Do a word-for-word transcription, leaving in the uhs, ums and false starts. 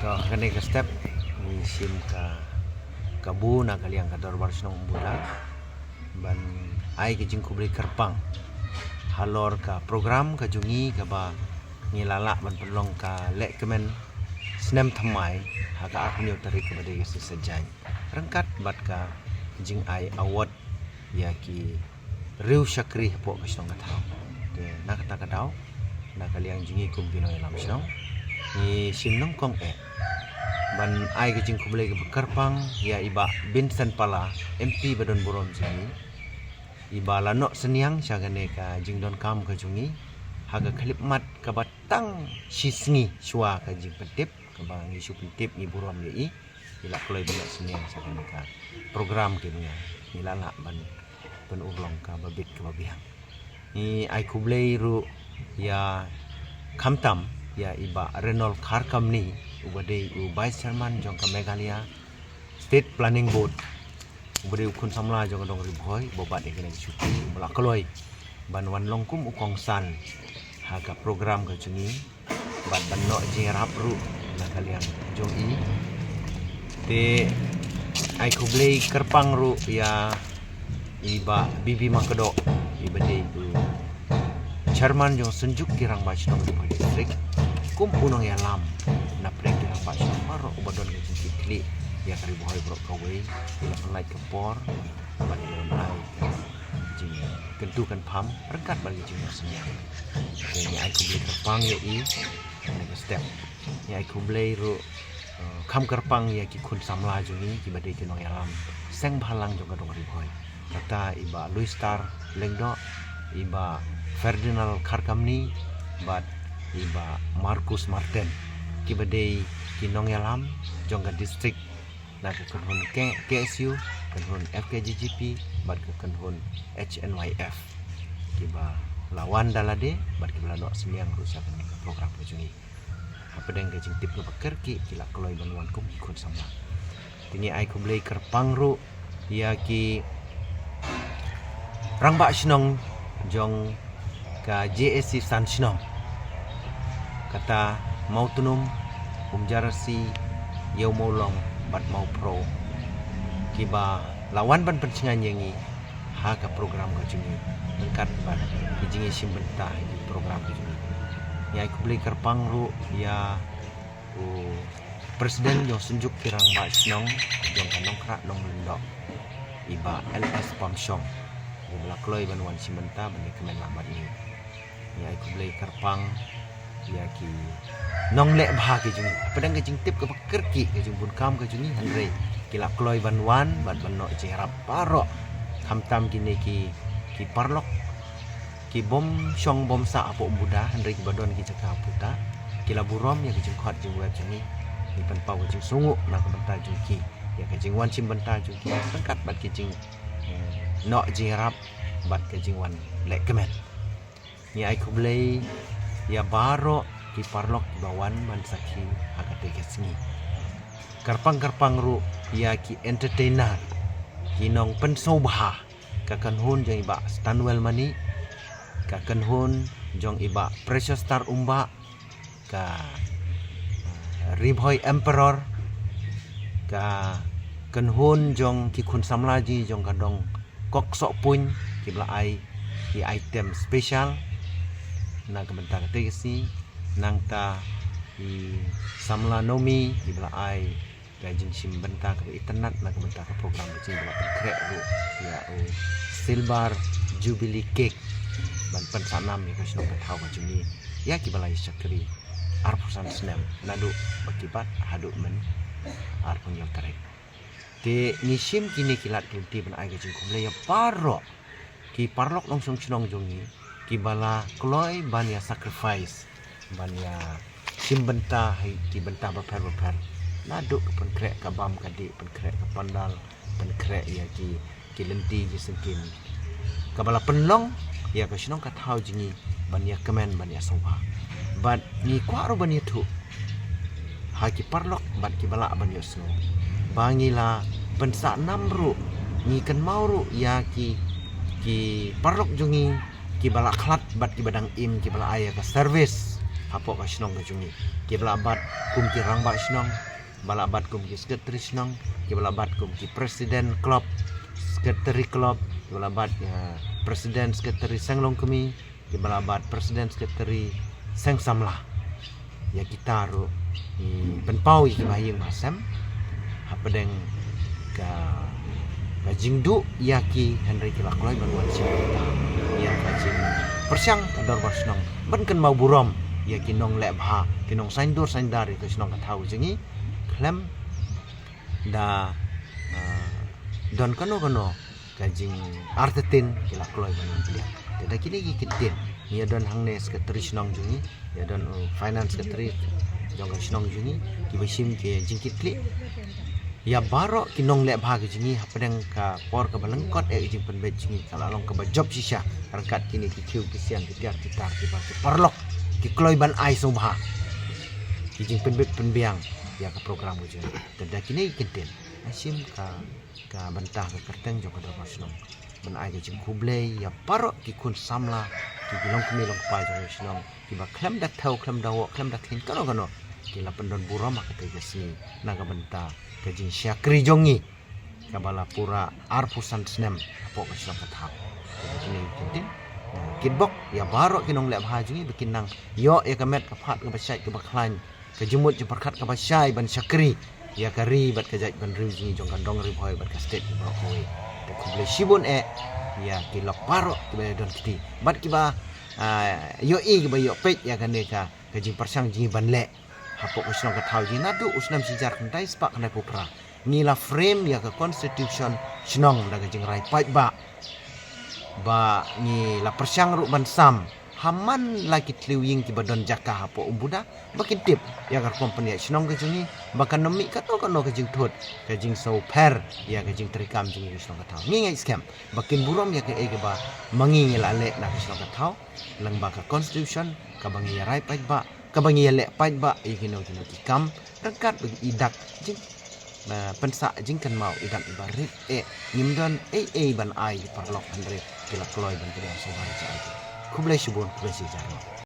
Ka kane ka step ngi shim ka kabu na ka liang ka dorbar shnong Umbuda ban ai ka jingkhublei kyrpang halor ka program ka jong ngi kaba ngi la lah ban pynlong ka lehkmen snem thymmai ha ka arphew tarik kaba dei ka Sngi Saitjaiñ ryngkat bad ka jingai award ïa ki riew shakri hapoh ka shnong ka thaw. Te na kata ka daw na ka liang jong ngi kum ki nongïalam shnong ngi shim nyngkong eh ban ai ka jingkhublei kaba kyrpang ïa i Bah Vincent Pala, M P ba don burom jong ngi, i ba la noh synñiang sha kane ka jingdonkam ka jong ngi ha ka khyllipmat kaba tang shi sngi shuwa ka jingpyntip kaba ngi shu pyntip ngi burom ïa i. I la kloi ban noh synñiang sha kane ka program kaba ngi la lah ban pynurlong kaba bit kaba biang. Ngi ai khublei ruh ïa khamtam ïa i Bah Reynold Kharkamni uba dei u Vice Chairman jong ka Meghalaya State Planning Board, uba dei u khun samla jong ka dong Ri Bhoi uba bat ïa kane ka shuki uba la kloi ban wan long kum u kongsan ha ka program ka jong ngi bad ban noh jingïarap ruh na ka liang jong i. Te ai khublei kyrpang ruh ïa i Bah B B Makdoh iba dei u Chairman jong Synjuk ki Rangbah Shnong Ri Bhoi District kum u nongïalam na pdeng ki rangbah shnong baroh uba don ka jingkitkhlieh ïa ka Ri Bhoi baroh kawei, ïa ka lait ka por bad ïa ka ai ka jingkyntu kynpham ryngkat bad ka jingnoh synñiang. Te ngi ai khublei kyrpang ïa i na ka step. Ngi ai khublei ruh eh, kham kyrpang ïa ki khun samla jong ngi kiba dei ki nongïalam seng bhalang jong ka dong Ri Bhoi. Kata i Bah Louis Star Lyngdoh, i Bah Ferdinand Kharkamni bad i Bah Marcus Martin kiba dei ki nongïalam jong ka district na ka kynhun K-, K S U, kynhun F K J G P bad ka kynhun H N Y F kiba la wan da lade bad kiba la noh synñiang ruh sha kane ka program ka jong ngi. Hapdeng ka jingtip kaba kyrkieh ki la kloi ban wan kum ki khun samla. Te ngi ai khublei kyrpang ruh ïa ki rangbah shnong jong ka J A C san shnong, kata Mawtnum, Umjarasi, Ïew Mawlong bad Mawphro kiba la wan ban pynshngaiñ ïa ngi ha ka program ka jong ngi ryngkat bad ki jingïashim bynta ha ki program ka jong ngi. Ngi ai khublei kyrpang ruh ïa u President jong Synjuk ki Rangbah Shnong jong ka Nongkhrah Nonglyngdoh, i Bah L S Pamshong, uba la kloi ban wan shim bynta ban ïakmen lang bad ngi. Ngi ai khublei kyrpang ïa ki nongleh bha ki jong ngi. Hapdeng ka jingtip kaba kyrkieh ka jingbun kam ka jong ngi, hynrei ki la kloi ban wan bad ban noh jingïarap baroh, khamtam kine ki, ki paralok ki bym shong bym sah hapoh Umbuda, hynrei kiba don ki jaka hapoh ta, ki la burom ïa ka jingkhot jingwep jong ngi. Ngi pynpaw ka jingsngewnguh na ka bynta jong ki ïa ka jingwan shim bynta jong ki ryngkat bad ki jing, eh, noh jingïarap bad ka jingwan lehkmen. Ngi ai khublei ïa baroh ki paralok kiba wan ban sakhi ha katei ka sngi. Kyrpang kyrpang ruh ïa ki entertainer, ki nongpynsngewbha, ka kynhun jong i Bah Stanwell Mani, ka kynhun jong i Bah Precious Star Umbah, ka, uh, Ri Bhoi Emperor, ka kynhun jong ki khun samla jong ka dong Koksohpuiñ kiba la ai ki item special na ka bynta katei ka sngi. Nangta i samla Nomi kiba la ai ka jingshim bynta kaba itynnad na ka bynta ka program ka jong ngi, ba la pynkhreh ruh ïa u Silver Jubilee Cake ban pynsah nam ïa ka shnong ka thaw ka jong ngi ïa kiba la ïa shakri arphew san snem naduh ba ki bat haduh myn arphew hynñiew tarik. Te ngi shim kine ki lad ki lynti ban ai ka jingkhublei ïa baroh ki paralok nongshong shnong jong ngi kiba la kloi ban ïa sacrifice ban ïa shim bynta ha ki bynta bapher bapher, naduh ka pynkhreh ka bam ka dih, pynkhreh ka pandal, pynkhreh ïa ki, ki lynti ki syngkien, kaba la pynlong ïa ka shnong ka thaw jong ngi ban ïa kmen ban ïa sngewbha. Bad ngi kwah ruh ban ïathuh ha ki paralok bad kiba lah ban ïohsngew ba ngi la pynsah nam ruh, ngi kynmaw ruh ïa ki, ki paralok jong ngi kiba la khlad bad kiba dang im, kiba la ai ïa ka service hapoh ka shnong ka jong ngi. Kiba la bat kum ki rangbah shnong, ba la bat kum ki secretary shnong, kiba la bat kum ki president club, secretary club, kiba la bat, eh, president secretary seng longkmie, kiba la bat president secretary seng samla. Ïa kita ruh ngi pynpaw ïa kiba ha ïing ba ha sem hapdeng ka, ka jingduh ïa ki, hynrei ki la kloi ban wan shim bynta ïa ka jingpyrshang ka dorbar shnong ban kynmaw burom ïa ki nongleh bha, ki nongsaiñdur saiñdar ïa ka shnong ka thaw jong ngi, khlem da, ah, don kano kano ka jingartatien, ki la kloi ban pdiang. Te da kine ki kyntien, ngi ïa don hangne secretary shnong jong ngi, ïa don, uh, finance secretary jong ka shnong jong ngi, kiba shim ki jingkitkhlieh ïa baroh ki nongleh bha ka jong ngi hapdeng ka por kaba lyngkot eh ka jingpynbeit jong ngi, ka la long kaba jop shisha ryngkat kine ki khiew ki sian, ki tiar ki tar, kiba ki paralok ki kloi ban ai sngewbha, ki jingpynbeit pynbiang ïa ka program ka jong ngi. Te da kine ki kyntien, ngi shim ka, ka bynta ka kyrteng jong ka dorbar shnong ban ai ka jingkhublei ïa baroh ki khun samla, ki, ki longkmie longkpa jong ka shnong, kiba khlem da thew, khlem da woh, khlem da kheiñ kano kano, ki la pyndon burom ha katei ka sngi na ka bynta ka jingshakri jong ngi kaba la pura arphew san snem hapoh ka shnong ka thaw. Te da kine ki kyntien, eh, kitbok ïa baroh ki nongleh bha jong ngi ba kin nang ïoh ïa ka met ka phad kaba shait kaba khlaiñ, ka jingmut jingpyrkhat kaba shai ban shakri ïa ka ri bad ka jaitbynriew jong ngi, jong ka dong Ri Bhoi bad ka state baroh kawei. Te khublei shibun eh ïa ki lok baroh kiba ïa don kti bad kiba, ah, ïohi, kiba ïoh peit ïa kane ka, ka jingpyrshang jong ngi ban leh hapoh ka shnong ka thaw jong ngi naduh u snem shi hajar khyndai spah khyndaiphew phra. Ngi la frame ïa ka constitution shnong da ka jingrai paidbah, ba ngi la pyrshang ruh ban sam ha man la ki thliew ïing kiba don jaka hapoh Umbuda, ba kin tip ïa ka rukom pynïaid shnong ka jong ngi, ba kan ym mih kano kano ka jingthut, ka jingsngewpher ïa ka jingtrei kam jong ngi ka shnong ka thaw. Ngi ngeit skhem ba kin burom ïa kaei kaba ma ngi ngi la leh na ka shnong ka thaw lyngba ka constitution kaba ngi ïa rai paidbah, kaba ngi ïa leh paidbah ïa kino kino ki kam ryngkat ba i dak jing, eh, pynsah jingkynmaw, i dak iba rit eh, ngim don ei ei ban ai ïa ki paralok, hynrei ki la kloi ban pdiang sngewbha ïa ki. Khublei shibun, khublei shihajar.